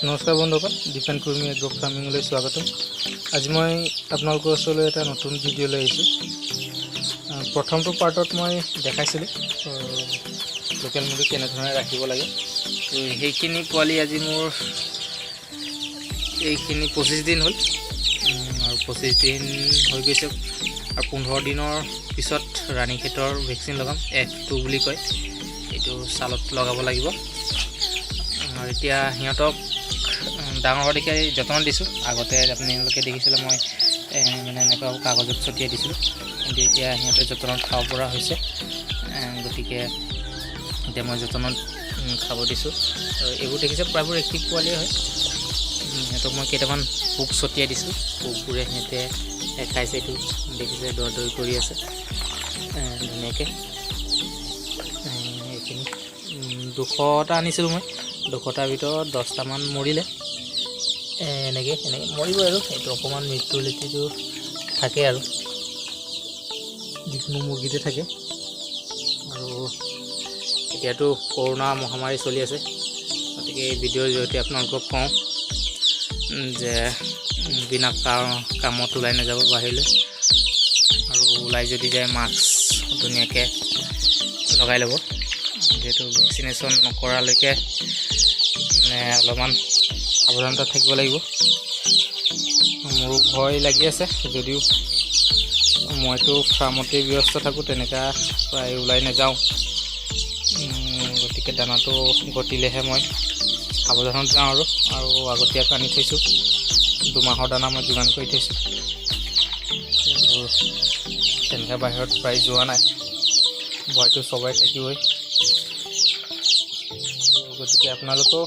নমস্কাৰ বন্ধুসকল, দীপেন কুৰ্মী এগ্ৰ' ফাৰ্মিঙলৈ স্বাগতম। আজি মই আপোনালোকৰ ওচৰলৈ এটা নতুন ভিডিঅ' লৈ আহিছোঁ। প্ৰথমটো পাৰ্টত মই দেখাইছিলোঁ লোকেল মুৰ্গী কেনেধৰণে ৰাখিব লাগে। তো সেইখিনি পোৱালি আজি মোৰ এইখিনি 25 দিন হ'ল আৰু 25 দিন হৈ গৈছে আৰু 15 দিনৰ পিছত ৰাণীখেতৰ ভেকচিন লগাম। F2 বুলি কয়, এইটো ছালত লগাব লাগিব। আৰু এতিয়া সিহঁতক ডাঙৰ হোৱা দেখি যতন দিছোঁ। আগতে আপোনালোকে দেখিছিলে, মই মানে এনেকুৱা কাগজত ছটিয়াই দিছিলোঁ। কিন্তু এতিয়া সিহঁতে যতনত খাব পৰা হৈছে। গতিকে এতিয়া মই যতনত খাব দিছোঁ। আৰু এইবোৰ দেখিছে, প্ৰায়বোৰ এক্টিভ পোৱালিয়ে হয়। সিহঁতক মই কেইটামান পোক ছটিয়াই দিছোঁ। পোকবোৰে সিহঁতে খাইছে। এইটো দেখিছে, দৌৰা দৌৰি কৰি আছে ধুনীয়াকৈ। এইখিনি 200টা আনিছিলোঁ মই। 200টাৰ ভিতৰত 10টামান মৰিলে। এনেকৈ এনেকৈ মৰিব আৰু এইটো অকণমান মৃত্যুলিটিটো থাকে আৰু যিকোনো মুৰ্গীতে থাকে। আৰু এতিয়াতো কৰোণা মহামাৰী চলি আছে, গতিকে এই ভিডিঅ'ৰ জৰিয়তে আপোনালোকক কওঁ যে বিনা কামত ওলাই নাযাব বাহিৰলৈ আৰু ওলাই যদি যায়, মাস্ক ধুনীয়াকৈ লগাই ল'ব। যিহেতু ভেকচিনেশ্যন নকৰালৈকে মানে অলপমান সাৱধানতা থাকিব লাগিব। মোৰো ভয় লাগি আছে যদিও মইতো ফাৰ্মতেই ব্যস্ত থাকোঁ, তেনেকুৱা প্ৰায় ওলাই নাযাওঁ। গতিকে দানাটো ঘটিলেহে মই সাৱধানত যাওঁ আৰু আৰু আগতীয়াকৈ আনি থৈছোঁ। 2 মাহৰ দানা মই যোগান কৰি থৈছোঁ। এইবোৰ তেনেকৈ বাহিৰত প্ৰায় যোৱা নাই। ভয়টো চবৰে থাকিবই। গতিকে আপোনালোকেও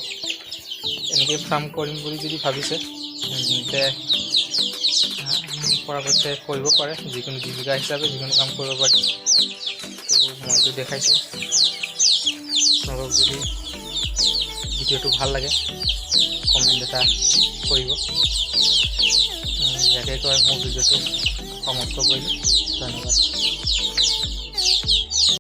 এনেকৈ ফাৰ্ম কৰিম বুলি যদি ভাবিছে, তেন্তে পৰাপক্ষে কৰিব পাৰে। যিকোনো জীৱিকা হিচাপে যিকোনো কাম কৰিব পাৰে। তো মইতো দেখাইছোঁ আপোনালোকক। যদি ভিডিঅ'টো ভাল লাগে, কমেণ্ট এটা কৰিব। ইয়াকে কৈ মোৰ ভিডিঅ'টো সমাপ্ত কৰিলোঁ। ধন্যবাদ।